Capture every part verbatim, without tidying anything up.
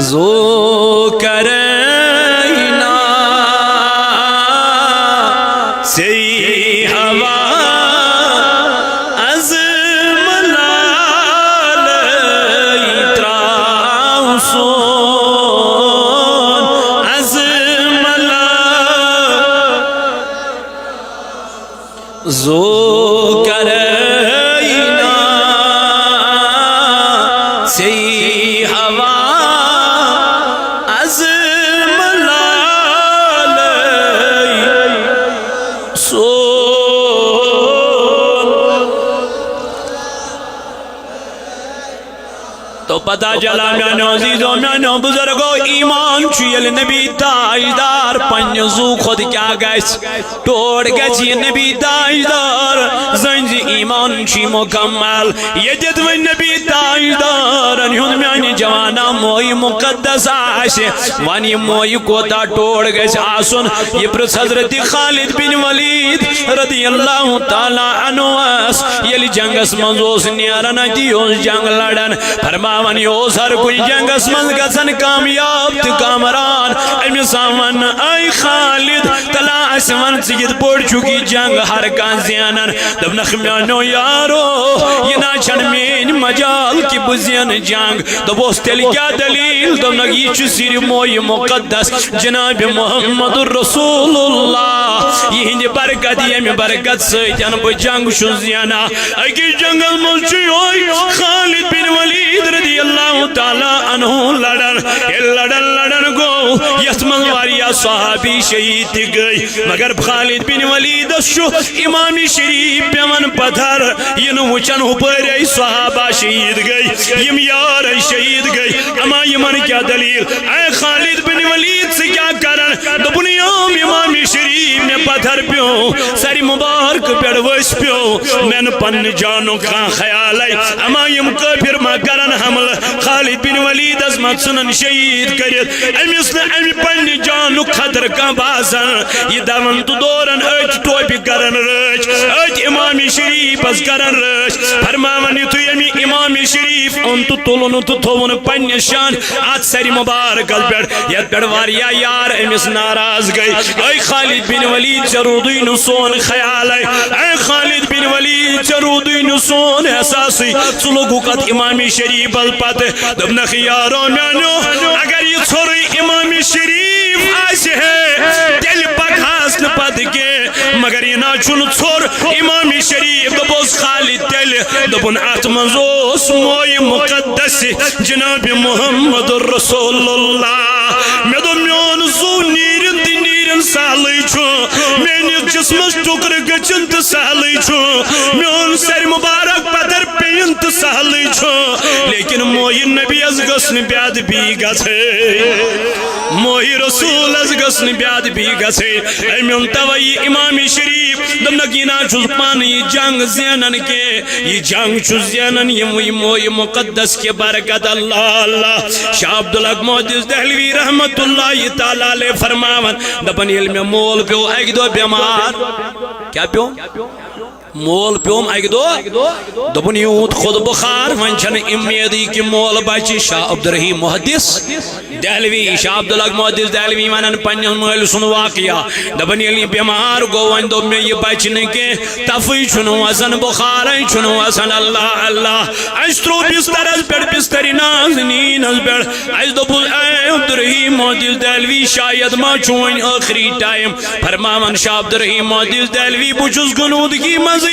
ذوالقرنین، ژے حوالہٕ از ملالے ترٛاو سون از ملال۔ ذوالقرنین، ژے حوالہٕ از ملالے سون۔ تو پتہ چلا میانیو عزیزو، میانیو بزرگو، ایمان چھُ ییٚلہِ نبی تاجدار پننہِ زُو کھۄتہٕ کیٛاہ گژھِ؟ ٹوٹھ گژھِ یہِ نبی تاجدار زٔنۍ زِ ایمان چھُ مکمل۔ ییٚتٮ۪تھ وۄنۍ نبی تاجدارن ہُنٛد میانہِ جوانا مویہِ مقدس آسہِ، وۄنۍ یہِ مویہِ کوتاہ ٹوٹھ گژھِ آسُن؟ یہِ پرٛژھ حضرت خالد بن ولید رضی اللہ تعالیٰ عنہ ٲس۔ ییٚلہِ جنگس منٛز اوس نیران، اَتی اوس جنگ لڑان، فرماوان یہِ اوس ہر کُنہِ جنگس منٛز گژھان کامیاب تہٕ کامران۔ أمِس آو وننہٕ، اے خالد، تلا اَسہِ وَن، ژٕ کِتھ پٲٹھۍ چھُکھ یہِ جنگ ہر کانٛہہ زینان؟ دوٚپنکھ، میانیو یارو، یہِ نہ چھَنہٕ میٲنۍ مجال کہِ بہٕ زینہٕ جنگ۔ دوٚپُس، تیٚلہِ کیٛاہ دٔلیٖل؟ دوٚپنکھ، یہِ چھُ صرف مویہِ مقدس جناب محمد رسول اللہ، یِہنٛدِ برکت، ییٚمہِ برکت سۭتۍ بہٕ جنگ چھُس زینان۔ أکِس جنگس منٛز چھُ یِہوٚے خالد بن ولید رضی اللہ تعالیٰ عنہ لڑان۔ ییٚلہِ لڑان لڑان گوٚو، یتھ منٛز واریاہ صحابی شہید تہِ گٔے، مگر خالد بن ولیدس چھُ امام شریف پٮ۪وان پتھر۔ یہِ نہٕ وٕچھان ہُپٲرۍ صحابہ شہید گٔے، یِم یار شہید گٔے، اما یِمن کیٛاہ دلیٖل؟ اے خالد بن ولید، ژٕ کیٛاہ کران؟ دوٚپُن، یِم امام شریف مےٚ پتھر پیوٚو، سرِ مبارک پٮ۪ٹھ ؤسۍ پیوٚو، مےٚ نہٕ پننہِ جانُک کانٛہہ خیالے۔ اما یِم کٲفر ما کرن حملہٕ؟ خالد بن ولیدس ما ژھٕنن شہید کٔرِتھ؟ أمِس نہٕ امہِ پننہِ جانُک خطرٕ کانٛہہ باسان۔ یہِ دوان تہٕ دوران، أتھۍ ٹوپہِ کران رٲچھ، أتھۍ امام شریفس کران رٲچھ۔ فرماوان، یُتھُے أمۍ امام شریف اوٚن تہٕ تُلُن تہٕ تھوٚوُن پننہِ شان اتھ سرِ مبارکس پٮ۪ٹھ، یتھ پٮ۪ٹھ واریاہ یار أمِس ناراض گٔے۔ اے خالد بن ولید، ژےٚ روٗدُے نہٕ سون خیالے۔ اے خالد بن ولید، ژےٚ روٗدُے نہٕ سون احساسٕے۔ ژٕ لوٚگُکھ اتھ امام شریفس پتہٕ۔ دوٚپنکھ، یارو میانیو، اگر یہِ ژھوٚرُے امام شریف آسہِ ہے، تیٚلہِ پکہاس نہٕ پتہٕ کینٛہہ۔ مگر یہِ نہ چھُنہٕ ژھوٚر امام شریف۔ دوٚپُس، خالد تیٚلہِ؟ دوٚپُن، اتھ منٛز اوس مویہِ مقدس جناب محمد رسول اللہ۔ مےٚ دوٚپ، میون زُو نیرِن تہٕ نیرِن سہلٕے چھُ، میٲنِس جسمس ٹُکرٕ گٔژھِن تہٕ سہلٕے چھُ، میون سرِ مبارک پتھر پیٚیِن تہٕ سہلٕے چھُ، لیکن مویہِ نبی یس گٔژھ نہٕ بے ادبی گژھٕنۍ، مویہِ رسولس گٔژھ نہٕ بے ادبی گژھٕنۍ۔ أمۍ اوٚن توے یہِ امام شریف، دوٚپنکھ، یہِ نہ چھُس پانہٕ یہِ جنگ زینان کینٛہہ، یہِ جنگ چھُ زینان یِموٕے مویہِ مقدس کہِ برکت۔ اللہ اللہ۔ شاہ عبدالحق محدث دہلوی رحمت اللہ تعالیٰ علیہ فرماوان، دپان، ییٚلہِ مےٚ مول پیوٚو اکہِ دۄہ بٮ۪مار، کیٛاہ پیوٚم؟ مول پیوٚم اکہِ دۄہ، دوٚپُن، یوٗت کھوٚت بُخار، وۄنۍ چھنہٕ اُمیدٕے کہِ مول بچہِ۔ شاہ عبدالرحیم محدث دہلوی، شاہ عبدالحق محدث دہلوی ونان پننِس مٲلۍ سُنٛد واقعہ، دپان، ییٚلہِ یہِ بٮ۪مار گوٚو، وۄنۍ دوٚپ مےٚ، یہِ بچہِ نہٕ کینٛہہ، تفٕے چھُنہٕ وسان، بُخارٕے چھُنہٕ وسان۔ اللہ اللہ۔ اسہِ ترٛوو بسترس پٮ۪ٹھ، بسترِ نازنیٖنس پٮ۪ٹھ۔ اسہِ دوٚپُس، اے عبدالرحیم محدث دہلوی، شاید ما چھُ وۄنۍ ٲخری ٹائم۔ فرماوان شاہ عبدالرحیم محدث دہلوی، بہٕ چھُس غنودگی منٛزٕے،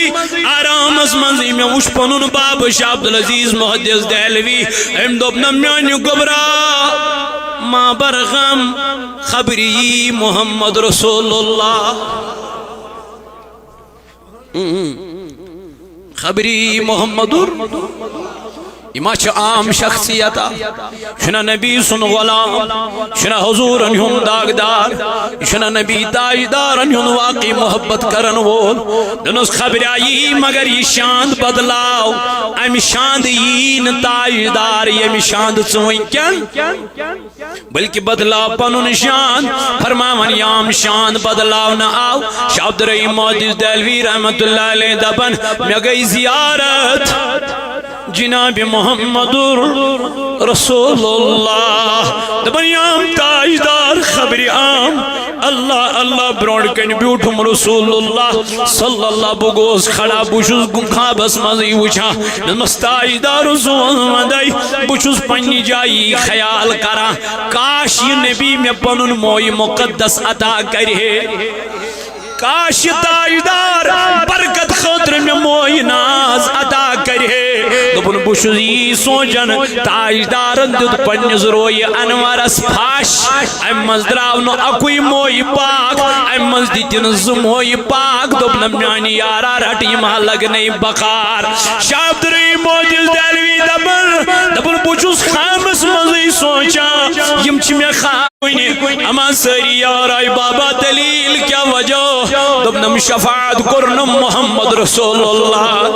آرامس منٛزٕے، مےٚ وُچھ پنُن بابہٕ شاہ عبدالعزیز محدث دہلوی۔ أمۍ دوٚپ، نہ میانہِ گوٚبرا، ما بر غم، خبری محمد رسول اللہ۔ خبری محمدُر، یہِ ما چھِ عام شخصیت؟ چھُنہ نبی سُنٛد غلام، چھُنہ حضوٗرن ہُنٛد داغدار، یہِ چھُنہ نبی تاجدارن ہُنٛد واقعی محبت کرن وول۔ دوٚپنس، خبریا یی، مگر یہِ شان بدلاو، امہِ شاندٕ یی نہٕ تاجدار، ییٚمہِ شاندٕ ژٕ وٕنکٮ۪ن بلکہ بدلاو پنُن شان۔ فرماوان، یام شان بدلاونہٕ آو۔ شاہ عبدالرحیم محدث دہلوی رحمت اللہ علیہ دپان، مےٚ گٔے زیارت جناب محمد رسول اللہ۔ دپان، یام تاجدار خبرِ عام، اللہ اللہ برونٛٹھ کنہِ بیوٗٹھُم رسول اللہ صلی اللہ۔ بہٕ گوس کھڑا، بہٕ چھُس گُم-، خوابس منٛزٕے وٕچھان، مےٚ دوٚپمس، تاجدار سون وندے، بہٕ چھُس پننہِ جایہِ خیال کران، کاش یہِ نبی مےٚ پنُن مویہِ مقدس عطا کرِ ہے۔ کاش یہِ تاجدار برکت خٲطرٕ مےٚ مویہِ ناز عطا کرِ ہے۔ دوٚپُن، بہٕ چھُس یی سونٛچان، تاجدارن دیُت پننِس رویہِ انورس پھش۔ امہِ منٛز درٛاو نہٕ اکُے مویہِ پاک، امہِ منٛز دِتِن زٕ مویہِ پاک۔ دوٚپنم، میانہِ یارا، رٹ یِم ہا لگنے بکار۔ شاہ عبدالرحیم محدث دہلوی دپان، دپان، بہٕ چھُس خوابس منٛزٕے سونٛچان، یِم چھِ مےٚ خواب۔ اما سٲری یار آے، بابا دلیل کیٛاہ وجہ؟ دوٚپنم، شفاعت کوٚرنم محمد رسول اللہ،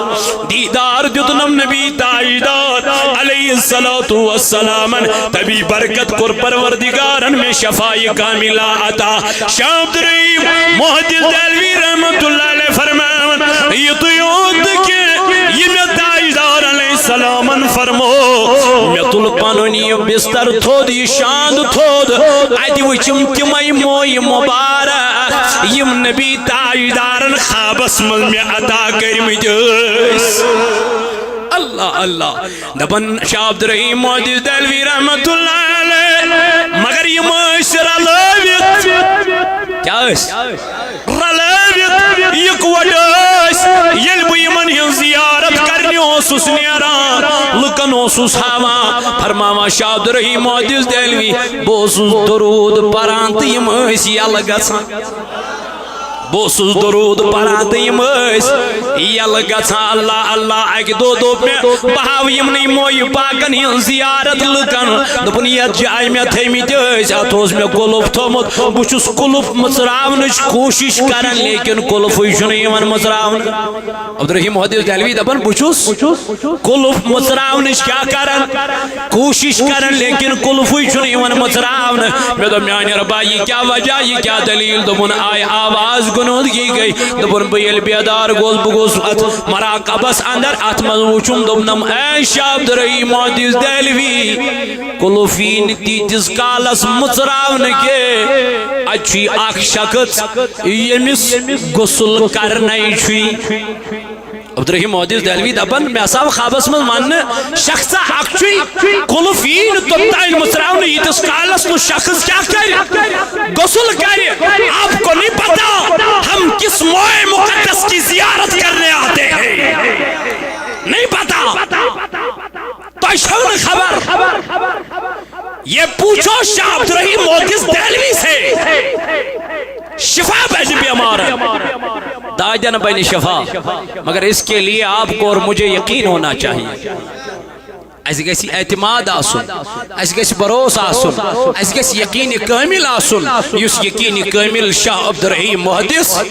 دیدار دیُتنم نبی تاجدار علیہ الصلوۃ والسلامن، تبی برکت کوٚر پروردگارن مےٚ شفاء کاملہ عطا۔ شاہ عبدالرحیم محدث دہلوی رحمت اللہ علیہ فرماوان، یُتُے یوت نہٕ کینٛہہ، یہِ مےٚ تاجدار علیہ السلامن فرمو، مےٚ تُل پنُن یہِ بستر تھوٚد، یہِ شاند تھوٚد، اتہِ وٕچھِم تِمے مویہِ مبارک، یِم نبی تاجدارن خوابس منٛز مےٚ عطا کٔرمٕتۍ ٲسۍ۔ اللہ اللہ۔ دپان شاہ عبدالرحیم محدث دہلوی رحمت اللہ علیہ، مگر یِم ٲسۍ رلٲوِتھ۔ کیٛاہ ٲسۍ؟ رلٲوِتھ یِکوَٹہٕ ٲسۍ۔ ییٚلہِ بہٕ یِمن ہٕنٛز زیارت کرنہِ اوسُس نیران، لُکن اوسُس ہاوان، فرماوان، شاہ عبدالرحیم محدث دہلوی، بہٕ اوسُس درود پران تہٕ یِم ٲسۍ یلہٕ گژھان۔ بہٕ اوسُس درود پران تہٕ یِم ٲسۍ یلہٕ گژھان۔ اللہ اللہ، اکہِ دۄہ دوٚپ مےٚ، بہٕ ہاوٕ یِمنٕے مویہِ پاکن ہٕنٛز زیارت لُکن۔ دوٚپُن، یتھ جایہِ مےٚ تھٲومٕتۍ ٲسۍ، اتھ اوس مےٚ قُلُف تھوٚومُت۔ بہٕ چھُس قُلُف مُژراونٕچ کوٗشِش کران، لیکن قُلفٕے چھُنہٕ یِوان مُژراونہٕ۔ عبدالرحیم محدث دہلوی دپان، بہٕ چھُس قُلُف مُژراونٕچ کیٛاہ کران؟ کوٗشِش کران، لیکن قُلفٕے چھُنہٕ یِوان مُژراونہٕ۔ مےٚ دوٚپ، میانہِ رۄبا، یہِ کیٛاہ وجہ، یہِ کیٛاہ دٔلیٖل؟ دوٚپُن، آے آواز، گُنودگی گٔے۔ دوٚپُن، بہٕ ییٚلہِ بیدار گوس، بہٕ گوس اتھ مراقبس اندر، اتھ منٛز وُچھُم، دوٚپنم، اے شاہ عبدالرحیم محدث دہلوی، قُلُف یی نہٕ تیٖتِس کالس مُژراونہٕ کینٛہہ۔ اتہِ چھُ اکھ شخص، ییٚمِس غسل کرنے چھُے۔ عبدالرحیم محدث دہلوی دپان، مےٚ ہسا آو خوابس منٛز وننہٕ، شخصا اکھ چھُے، قُلُف یی نہٕ توٚتام مُژراونہٕ، ییٖتِس کالس نہٕ شخص کیٛاہ کرِ؟ غسل کرِ۔ آپ کو نہیں پتا ہم کس موئے مقدس کی زیارت کرنے آتے ہیں؟ نہیں پتا؟ تۄہہِ چھو نہٕ خبر؟ یہ پوچھو شاہ عبدالرحیم محدث دہلوی سے، شفا پزِ بیمارن۔ دادٮ۪ن بنہِ شفا، مگر اس کے لیے آپ کو اور مجھے یقین ہونا چاہیے۔ اسہِ گژھِ اعتماد آسُن، اسہِ گژھِ بھروسہٕ آسُن، اسہِ گژھِ یقین کامل آسُن، یُس یقین کامل شاہ عبدالرحیم محدث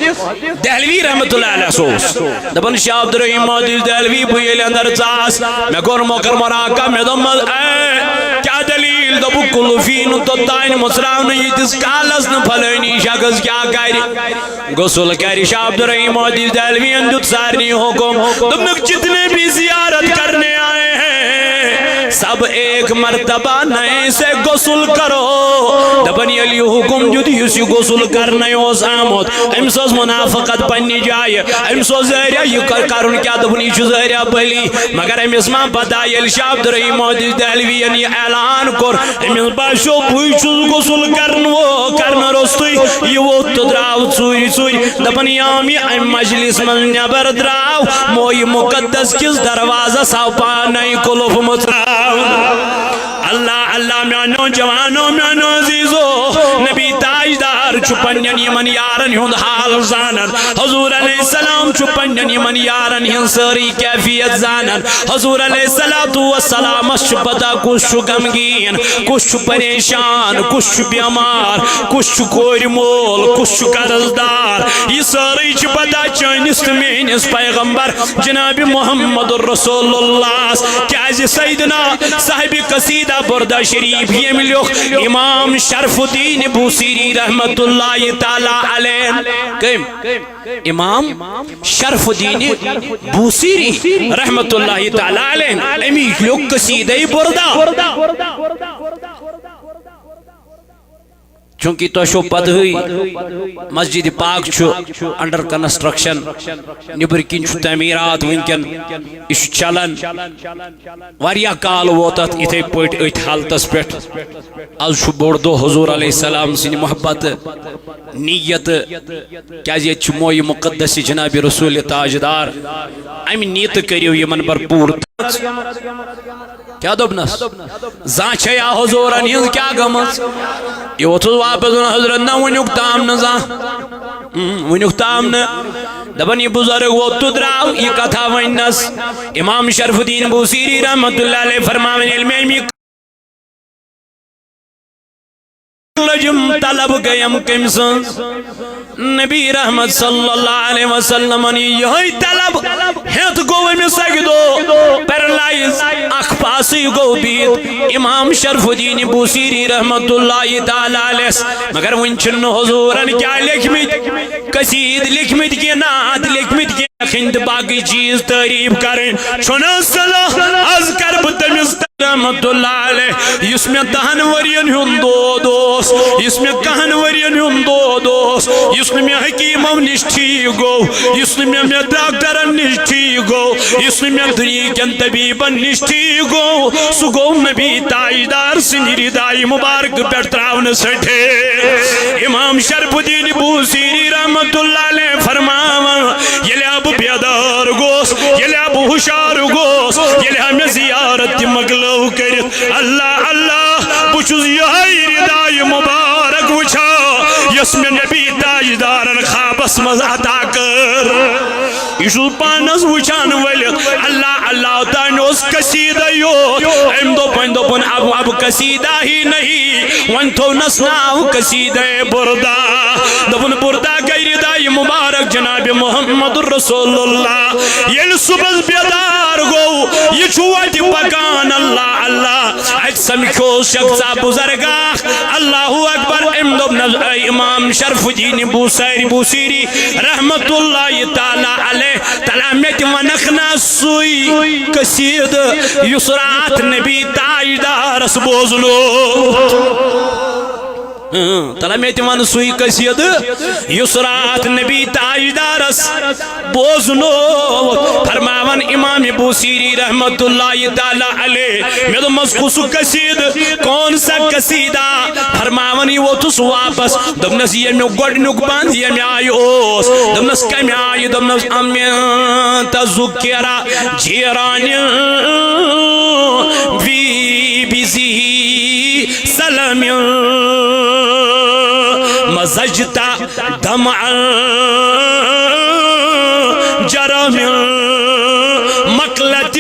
دہلوی رحمت اللہ علیہ اوس۔ دپان، شاہ عبدالرحیم محدث دہلوی، بہٕ ییٚلہِ اندر ژاس، مےٚ کوٚر مۄکر مراقبہ، مےٚ دوٚپمس، اے، کیٛاہ دٔلیٖل؟ دوٚپُکھ، قُلُف یی نہٕ توٚتام مُژراونہٕ، ییٖتِس کالس نہٕ فلٲنی شخص کیٛاہ کرِ، غسل کرِ۔ شاہ عبدالرحیم محدث دہلوی یَن دیُت سارنٕے حُکُم، دوٚپنکھ، جتنے بھی زیارت کرنے آئے ہیں، سب ایک مرتبہ نئے سے غسل کرو۔ دپان، ییٚلہِ یہِ حُکُم دیُت، یُس یہِ غسل کرنے اوس آمُت، أمِس ٲس منافقت پننہِ جایہِ، أمِس اوس ظٲہرہ یہِ کر-، کرُن کیٛاہ، دوٚپُن، یہِ چھُ ظٲہرہ بٔلی، مگر أمِس ما پتہ، ییٚلہِ شاہ عبدالرحیم محدث دہلوی یَن یہِ اعلان کوٚر، أمِس باسیو، بٕے چھُس غسل کرن وول، کرنہٕ روٚستُے یہِ ووٚتھ تہٕ درٛاو ژوٗرِ ژوٗرِ۔ دپان، یام یہِ امہِ مجلس منٛز نٮ۪بر درٛاو، مویہِ مقدس کِس دروازس آو پانے قُلُف مُژراونہٕ۔ اللہ اللہ، میانیو جوانو، میانیو عزیزو، نبی تاجدار چھُ پننٮ۪ن یِمن یارن ہُنٛد حال زانان۔ حضور علیہ السلام چھُ پننٮ۪ن یِمن یارن ہٕنٛز سٲرٕے کیفیت زانان۔ حضور علیہ الصلوۃ والسلامس چھُ پتہ کُس چھُ غمگیٖن، کُس چھُ پریشان، کُس چھُ بیمار، کُس چھُ کورِ مول، کُس چھُ قرض دار۔ یہِ سٲرٕے چھِ پتہ چٲنِس تہٕ میٲنِس پیغمبر جناب محمد رسول اللہ۔ کیازِ سیدنا صاحب قصیدہ بردہ شریف ییٚمۍ لیوٚکھ، امام شرف الدین بوصیری رحمت رحمت اللہ تعالی علیہ۔ کٔمۍ؟ امام شرف الدین بوصیری رحمت اللہ تعالی علیہ۔ امی لیوٚکھ قصیدہ بردہ۔ چونکہ تۄہہِ چھو پتہٕے، مسجد پاک چھُ under construction، نیبر کِنۍ چھُ تعمیرات وٕنکٮ۪ن، یہِ چھُ چلان۔ واریاہ کال ووت اتھ یِتھے پٲٹھۍ أتھۍ حالتس پٮ۪ٹھ۔ از چھُ بوٚڑ دۄہ حضور علیہ السلام سٕنٛدِ محبت، نیت، کیازِ ییٚتہِ چھُ مویہِ مقدس جناب رسول تاجدار۔ امہِ نیتہٕ کٔرِو یِمن بھرپور۔ کیٛاہ دوٚپنس؟ زانٛہہ چھے یا حضوٗرن ہٕنٛز کیٛاہ گٔمٕژ؟ یہِ ووٚتھُس واپس ووٚن حضرت، نہ وٕنیُک تام نہٕ زانٛہہ۔ اۭں، وٕنیُک تام نہٕ۔ دپان یہِ بُزرگ ووٚتھ تہٕ درٛاو، یہِ کتھا ؤنۍ نس۔ امام شرف الدین بوصیری رحمت اللہ علیہ فرماوان، ییٚلہِ مےٚ أمۍ یہِ لٔجِم طلب گٔیم کٔمۍ سٕنٛز؟ نبی رحمت صلی اللہ علیہ وسلمن یِہوٚے طلب ہٮ۪تھ گوٚو أمِس اَکہِ دۄہ paralyze، اکھ پاسٕے گوٚو بِہِتھ امام شرف الدین بوصیری رحمت اللہ تعالیٰ علیہ۔ مگر وٕنہِ چھِنہٕ حضوٗرن کیٛاہ لیکھمٕتۍ، قصیٖدٕ لیکھمٕتۍ کینٛہہ، نعت لیکھمٕتۍ کینٛہہ۔ لیکھٕنۍ تہٕ باقٕے چیٖز تعریٖف کرٕنۍ چھُنہٕ صلاح۔ از کرٕ بہٕ تٔمِس رحمت اللہ علیہ، یُس مےٚ دہن ؤرین ہُنٛد دود اوس، یُس مےٚ کہن ؤرین ہُنٛد دود اوس، یُس نہٕ مےٚ حکیٖمو نِش ٹھیٖک گوٚو، یُس نہٕ مےٚ، مےٚ ڈاکٹرن نِش ٹھیٖک گوٚو، یُس نہٕ مےٚ دُنیہکٮ۪ن طبیٖبن نِش ٹھیٖک گوٚو، سُہ گوٚو نبی تاجدار سٕنٛدِ ردایہِ مُبارک پٮ۪ٹھ ترٛاونہٕ سۭتۍ۔ امام شرف الدین بوصیری رحمت اللہ علیہ فرماوان، ییٚلہِ بہٕ بیدار گوس، ییٚلہِ بہٕ ہُشار گوس، ییٚلہِ مےٚ زیارت تہِ مۄکلٲو کٔرِتھ، اللہ اللہ، بہٕ چھُس یِہوٚے ردایہِ مُبارک وٕچھان، یۄس مےٚ نبی تاجدارن خوابس منٛز عطا کٔر۔ یہِ چھُس پانس وٕچھان ؤلِتھ۔ اللہ اللہ تانۍ اوس قصیٖدٕ یوت۔ أمۍ دوٚپ، وۄنۍ دوٚپُن، اب، اب قصیدہ ہی نہیں، وۄنۍ تھوونس ناو قصیدہ بردہ۔ دوٚپُن، بردہ گٔے ردایہِ مُبارک جناب محمد رسول اللہ۔ ییٚلہِ صُبحس بیدار گوٚو، یہِ چھُ وتہِ پکان، اللہ اللہ۔ اتہِ سمکھیوس شخصا بُزرگا، اللہ اکبر۔ أمۍ دوٚپ، نہ، اے امام شرف الدین بوصیری، بوصیری رحمت اللہ تعالیٰ علیہ، تلا مےٚ تہِ ونکھ نا سُے قصیٖدٕ یُس راتھ نبی تاجدارس بوزنوو۔ اۭں، تلا مےٚ تہِ ون سُے قصیٖدٕ یُس راتھ نبی تاجدارس بوزنوو۔ فرماوان امام بوصیری رحمت اللہ تعالیٰ علیہ، مےٚ دوٚپمس، کُس قصیٖدٕ، کون سا قصیدہ؟ فرماوان یہِ ووٚتھُس واپس، دوٚپنس، ییٚمیُک گۄڈٕنیُک بند ییٚمہِ آیہِ اوس۔ دوٚپنس، کمہِ آیہِ؟ دوٚپنس، امن تذکر جیران وی بزی سلم مزجت دمعا جرى من مقلة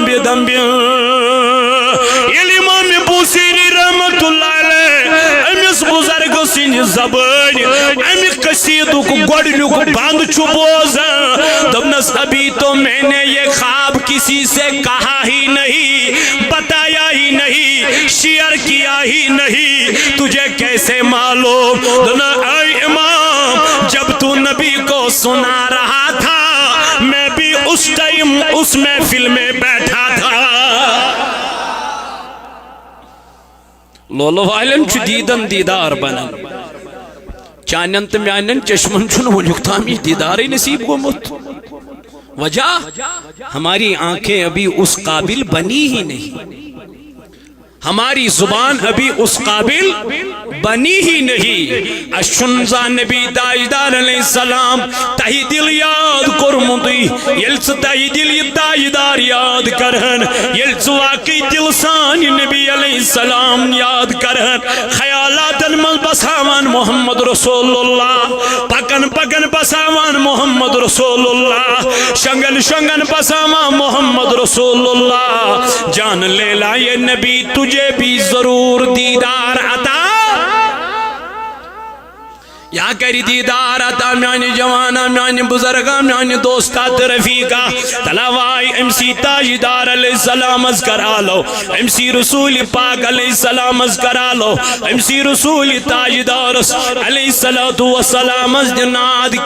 بدم۔ ییٚلہِ امام بوصیری رحمت اللہ علیہ أمِس بُزرگ سٕنٛدِ زبٲنۍ اَمہِ قصیٖدُک گۄڈٕنیُک بند چھُ بوزان، دوٚپنس، ابھی تو میں نے یہ خواب کسی سے کہا ہی نہیں، بتایا ہی نہیں، شیئر کیا ہی نہیں، تجھے کیسے معلوم؟ دوٚپنس، اے امام، جب تو نبی کو سنا رہا تھا، میں بھی اس ٹائم اس محفل میں بیٹھا تھا۔ لولہٕ والٮ۪ن چھُ دیٖدن دیٖدار بنان۔ چانٮ۪ن تہٕ میانٮ۪ن چشمن چھُنہٕ وُنیُک تام یہِ دیٖدارٕے نصیٖب گوٚمُت۔ وجہ، ہماری آنکھیں ابھی اس قابل بنی ہی نہیں، ہماری زبان ابھی اس قابل بنی ہی نہیں۔ اسہِ چھُنہٕ زانٛہہ نبی تاجدار علیہ السلام تہٕ دِل یاد کوٚرمُتٕے۔ ییٚلہِ ژٕ تہٕ دِل یہِ تاجدار یاد کرہن، ییٚلہِ ژٕ واقعی دِل سان یہِ نبی علیہ السلام یاد کرہن، خیالاتن منٛز بساوان محمد رسول اللہ، پکان پکان بساوان محمد رسول اللہ، شۄنگان شۄنگان بساوان محمد رسول اللہ۔ جان لیلا یہ نبی تجھے بھی ضرور دیدار عطا۔ یا کَرِ دیٖدار عطا میانہِ جوانا، میانہِ بُزرگا، میانہِ دوستا تہٕ رفیقا۔ تلا واے أمۍ سی تاجدار علیہ السلامس کر آلو، أمۍ سی رسول پاک علیہ السلامس کر آلو، أمۍ سی رسول تاجدارس علیہ الصلوۃ والسلامس دِ ناد۔